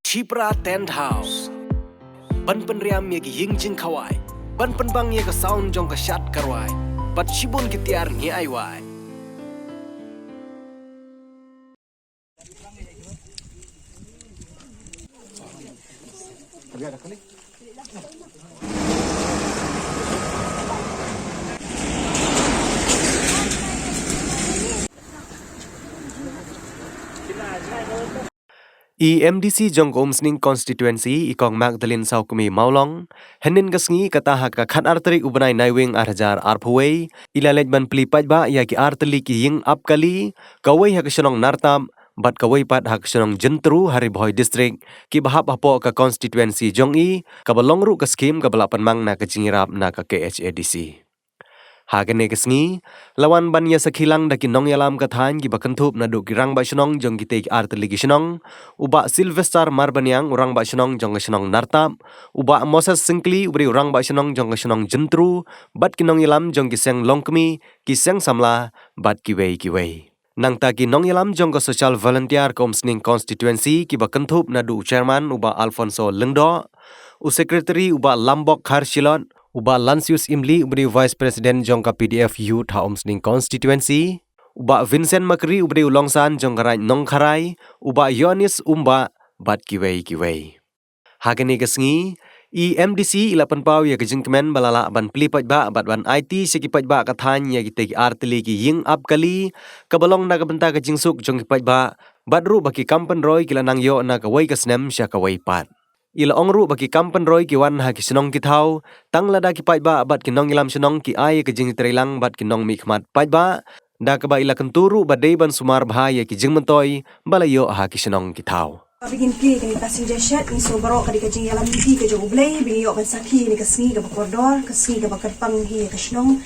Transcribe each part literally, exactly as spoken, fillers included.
Shipra Tent House. Ban pynriam ïa ki ïing jingkhawai, ban pynbang ïa ka sound jong ka shad ka rwai, bad shibun ki tiar ngi ai wai. I M D C jong ka Umsning Constituency, i Kong Magdalene Sawkmie Mawlong, hynnin ka sngi, kata ha ka khatar tarik u bnai Naiwieng ar hajar arphew wei, i la leit ban plie paidbah ïa ki artylli ki ïing ap kali, kawei ha ka shnong Nartap bad kawei pat ha ka shnong Jyntru ha Ri Bhoi District, kiba hap hapoh ka constituency jong i, kaba long ruh ka skhim kaba la pynmang na ka jingïarap na ka K H A D C. Ha kane ka sngi, la wan ban ïasakhi lang da ki nongïalam ka thaiñ kiba kynthup naduh ki rangbah shnong jong kitei ki artylli ki shnong, u Bah Sylvester Marbaniang, u rangbah shnong jong ka shnong Nartap, u Bah Moses Syngkli, uba dei u rangbah shnong jong ka shnong Jyntru, bad ki nongïalam jong ki seng longkmie, ki seng samla, bad kiwei kiwei. Nangta ki nongïalam jong ka Social Volunteer ka Umsning Constituency kiba kynthup naduh u Chairman u Bah Alfonso Lyngdoh, u Secretary u Bah Lambok Kharshilot, u Bah Lansius Imli uba dei u Vice President jong ka P D F Youth ha Umsning Constituency, u Bah Vincent Makri uba dei u Longsan jong ka Raid Nongkharai, u Bah Yonis Umbah, bad kiwei kiwei. Ha kane ka sngi, i M D C i la pynpaw ïa ka jingkmen ba la lah ban plie paidbah bad ban aiti sha ki paidbah ka thaiñ ïa kitei ki artylli ki ïing ap kali, kaba long na ka bynta ka jingsuk jong ki paidbah, bad ruh ba ki kam pynroi ki la nang ïoh na kawei ka snem sha kawei pat. I la ong ruh ba ki kam pynroi ki wan ha ki shnong ki thaw, tang lada ki paidbah bad ki nongïalam shnong ki ai ïa ka jingtreilang bad ki nongmihkhmat paidbah, da kaba i la kyntu ruh ba dei ban sumar bha ïa ki jingmyntoi ba la ïoh ha ki shnong ki thaw. Ba ngin plie kane ka passenger shed, ngi sngew baroh ka dei ka jingïalam lynti ka jong U Blei, ba ngi ïoh ban sakhi ïa kane ka sngi kaba kordor, ka sngi kaba kyrpang hi ïa ka shnong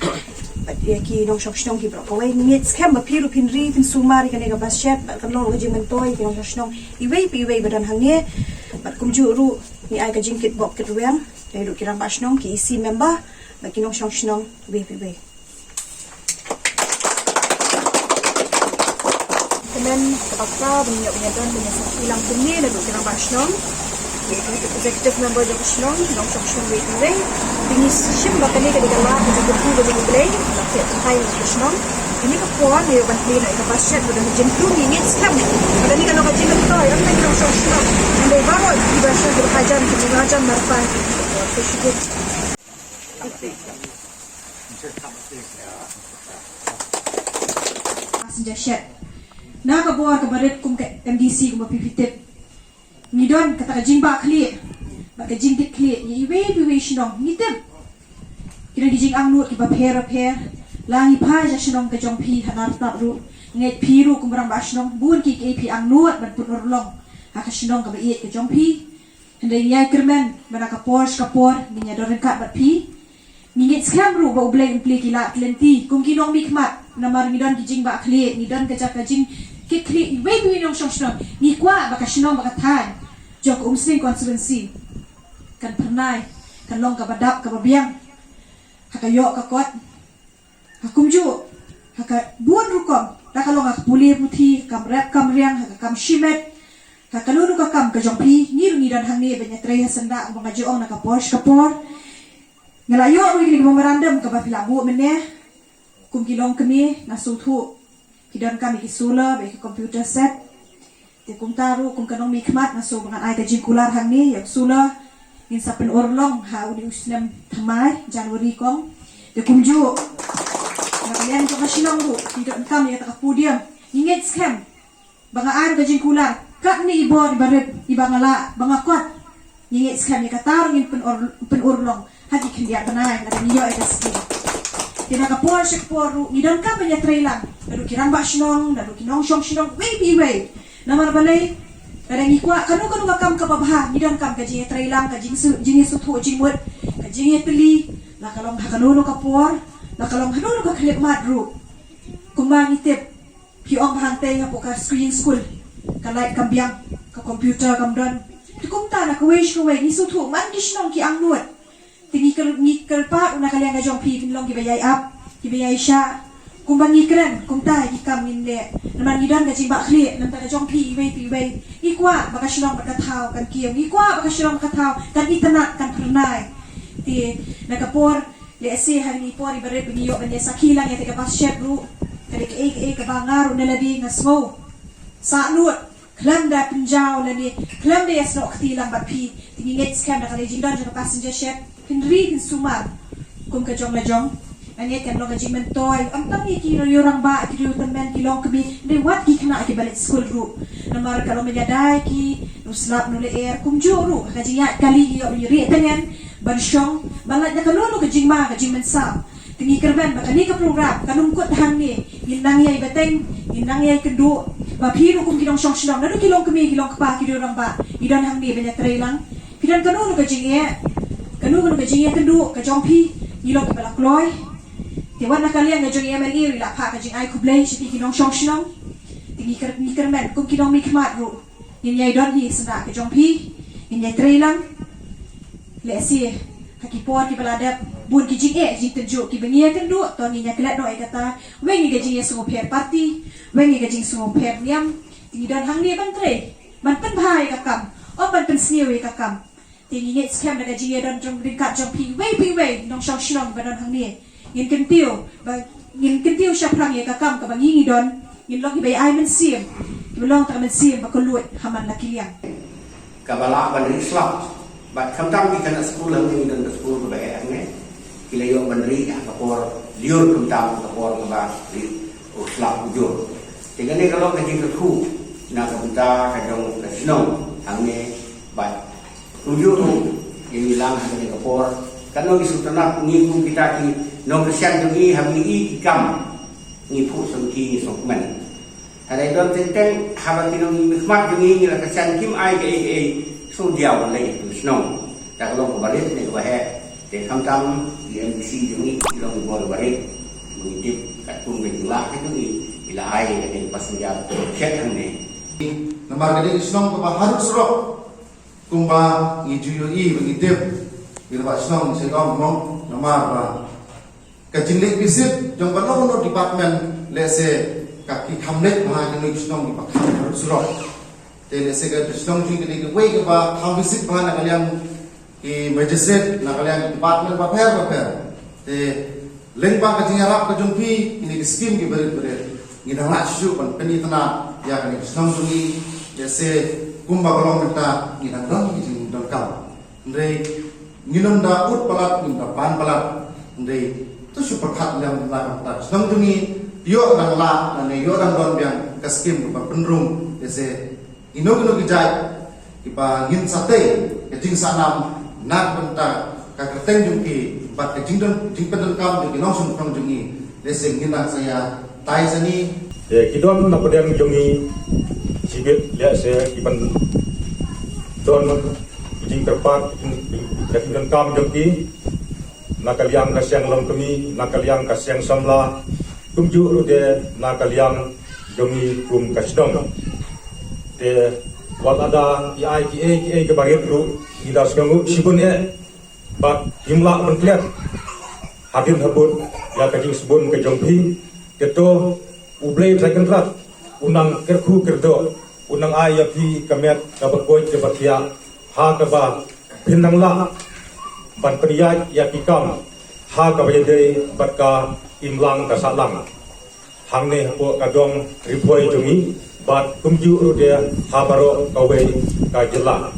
bad ïa ki nongshong shnong hi baroh kawei. Ngi ngeit skhem ba phi ruh phin ri, phin sumar ïa kane ka bus shed bad kan long ruh ka jingmyntoi ïa ki nongshong shnong iwei pa iwei ba don hangne. Bad kumjuh ruh ngi ai ka jingkit bok kit rwiang ïa ki rangbah shnong, ki E C member bad ki nongshong shnong iwei pa iwei. Kmen kaba khraw ba ngin ïoh ban ïadon ban ïasakhi lang kumne naduh ki rangbah shnong, ki executive member jong ka shnong, ki nongshong shnong iwei pa iwei. Ba ngi shim ba kane ka dei ka lad kaba kyrkhu ba U Blei la pynlong ïa ka shnong. Kane ka por ngi ïoh ban plie noh ïa ka bus shed ba don ha Jyntru, ngi ngeit skhem ba kane ka long ka jingmyntoi ïa ki nongshong shnong. Hynrei baroh kiba shong kiba hajan, kiba hajan marpa, ki por. Te shibun. Passenger shed. Na ka bor kaba rit kum ka M D C kumba phi phi tip, ngi don kata ka jingbah khlieh bad ka jingkit khlieh ïa iwei pa iwei shnong, ngi tip. Ki don ki jingangnud kiba pher bapher. La ngi phai sha shnong ka jong phi ha Nartap ruh, ngi ngeit phi ruh kum rangbah shnong bun kiei kiei phi angnud ban pynurlong ha ka shnong kaba ïeit ka jong phi. Hynrei ngi ïai kyrmen ba na ka por sha ka por ngin ïadon ryngkat bad phi. Ngi ngeit skhem ruh ba U Blei un plie ki lad ki lynti kum ki nongmihkhmat, namar ngi don ki jingbah khlieh, ngi don ka jaka jingkit khlieh iwei pa iwei nongshong shnong. Ngi kwah ba ka shnong bad ka thaiñ jong ka Umsning constituency kan phyrnai, kan long kaba dap kaba biang ha ka ïoh ka kot. Ha kumjuh, ha ka bun rukom, la ka long ha ka pule puthi, ha ka kam rep kam riang, ha ka kam shimet, ha kano kano ka kam ka jong phi, ngi ruh ngi don hangne ban ïatrei ha syndah, kumba nga ju ong, na ka por sha ka por. Nga la ïoh ruh ïa kane ka memorandum kaba phi la buh mynne, kum ki longkmie, nga sngewthuh ki donkam ïa ki solar bad ïa ki computer set. Te kumta ruh kum ka nongmihkhmat nga sngew ba ngan ai ka jingkular hangne ïa u solar, ngin sa pynurlong ha une u snem thymmai January kong. Te kumjuh na ka liang jong ka shnong ruh ki donkam ïa kata ka podium. Ngi ngeit skhem ba nga ai ruh ka jingkular katne i bor iba rit iba nga lah ba nga kot. Ngi ngeit skhem ïa kata ruh ngin pynur, pynurlong ha ki khyndiat bnai lada ngi ïoh ïa ka skim. Te na ka por sha ka por ruh ngi donkam ban ïatreilang naduh ki rangbah shnong, naduh ki nongshong shnong, iwei pa iwei. Namar balei? Lada ngi kwah kano kano ka kam kaba bha, ngi donkam ka jingïatreilang, ka jingsu, jingïasngewthuh jingmut, ka jingïatylli, la ka long ha kano kano ka por, la ka long ha kano kano ka khyllipmat ruh. Kumba ngi tip, phi ong ba hangtei hapoh ka screen school, ka light kam biang, ka computer kam don. Te kumta na kawei sha kawei ngi sngewthuh man ki shnong ki angnud. Te ngi kyr, ngi kyrpad ruh na ka liang ka jong phi phin long kiba ïai ap, kiba ïai shah. Kumba ngi kren, kumta ki kam ngin leh. Namar ngi don ka jingbakla, namar ka jong phi iwei pa iwei. Ngi kwah ba ka shnong bad ka thaw kan kiew. Ngi kwah ba ka shnong bad ka thaw kan itynnad, kan phyrnai. Te na ka por lehse ha kine ki por iba rit ba ngi ïoh ban ïa sakhi lang ïa kata ka bas shet ruh. Ka dei kaei kaei kaba nga ruh na lade nga sngew sahnut. Khlem da pynjaw lane khlem da ïa snoh kti lang bad phi. Te ngi ngeit skhem da ka dei jingdon jong ka passenger shed. Phin ri phin sumar kum ka jong la jong. Nga ngeit kan long ka jingmyntoi. Ym tang ïa ki rangbah, ki rangbah tymmen, ki longkmie, hynrei wat ki khynnah kiba leit skul ruh. Namar ka long ban ïada ïa ki, u slap u lyer, kumjuh ruh ka jingïaid kali, ïoh ban ïa rieh tngen ban shong, ban lait na kano kano ka jingma ka jingmynsaw. Te ngi kyrmen ba kane ka program kan ym kut hangne, ngin nang ïai bteng, ngin nang ïai kynduh, ba phi ruh kum ki nongshong shnong, naduh ki longkmie, ki longkpa, ki rangbah, ngi don hangne ban ïatrei lang. Phi don kano kano ka jingeh, kano kano ka jingeh kynduh ka jong phi, ngi long kiba la kloi. Te wat na ka liang ka jong i M L A ruh i la phah ka jingai khublei sha phi ki nongshong shnong. Te ngi kyr-, ngi kyrmen kum ki nongmihkhmat ruh ngin ïai don hi sha ka jong phi, ngin ïai trei lang. Lehse ha ki por kiba la dep bun ki jingeh jingtynjuh kiba ngi ïa kynduh, to ngin ïa klet noh ïa kata. Weng ïa ka jingïasngewpher party, weng ïa ka jingsngewpher niam. Te ngi don hangne ban trei, ban pynbha ïa ka kam, ym ban pynsniew ïa ka kam. Te ngi ngeit skhem da ka jingïadon jong ryngkat jong phi iwei pa iwei nongshong shnong ba don hangne. Ngin kyntiew, ba ngin kyntiew shaphrang ïa ka kam kaba ngi ngi don. Ngin long kiba ïa ai mynsiem, kiba long ta ka mynsiem ba kylluid ha man la ki liang. Kaba lah ban rieh slap. Bad khamtam ki khynnah skul hangne, ngi don ka skul kaba heh hangne. Ki la ïoh ban rieh ha ka por lyiur khamtam ka por kaba rieh u slap ujor. Te kane ka long ka jingkyrkhu na ka bynta ka jong ka shnong hangne bad kumjuh ruh ïa ngi lang ha kane ka por. Katno ngi sngewtynnat ngi kum kita ki nongkyrshan jong ngi, haba ngi i ki kam ngi phuh samrkhie, ngi sngewkmen. Hynrei don teng teng haba ki nongmihkhmat jong ngi, ngi la kyrshan kim ai kaei kaei, sngewdiaw ban leit sha shnong. Te ka long kaba rit ne kaba heh. Te khamtam i M D C jong ngi i long i bor barit. Ngi tip katkum ka jinglah ka jong i, i la ai ïa kane ka passenger shed hangne. Namar ka dei ka shnong kaba haduh surok. Kumba ngi ju ïohi ba ngi tip, ngi la ba shnong Shillong mo, namar ba ka jingleit visit jong kano kano department, lehse ka ki kham leit bha ha kino ki shnong kiba kham haduh surok. Te lehse ka shnong jong ngi ka dei kawei kaba kham visit bha na ka liang ki magistrate, na ka liang ki department bapher bapher. Te lyngba ka jingïarap ka jong phi, kine ki skim ki barit barit, ngi dang lah shuh ban pynitynnad ïa kane ka shnong jong ngi. Lehse kumba ka long mynta ngi dang don ki jingdonkam. Hynrei ngin ym da ud palat, ngin da ban palat. Hynrei to shu pyrkhat lem na ka bynta ka shnong jong ngi, ïoh dang lah lane ïoh dang don biang ka skim kaba pynrung. Lehse kino kino ki jait kiba ngin sa tei ka jingsahnam na ka bynta ka kyrteng jong ki bad ka jingdon, jingpyndonkam jong ki nongshong shnong jong ngi, lehse ngin nang sa ïa tai sani. Te ki don na pdeng jong ngi shibit, lehse ki ban don ki jingkyrpad ka jingdonkam jong ki. Na ka liang ka seng longkmie, na ka liang ka seng samla, kumjuh ruh de na ka liang jong ngi kum ka shnong. Te wat lada i ai kiei kiei kiba rit ruh, ngi da sngewnguh shibun eh bad ngim lah ban klet hadien habud ïa ka jingsbun ka jong phi. Te to U Blei Trai Kynrad un nang kyrkhu kyrdoh, un nang ai ïa phi ka met kaba koit kaba thiah ha kaba phin nang lah ban pynïaid ïa ki kam ha kaba ïadei bad ka imlang ka sahlang hangne hapoh ka dong Ri Bhoi jong ngi bad kumjuh ruh de ha baroh kawei ka jylla.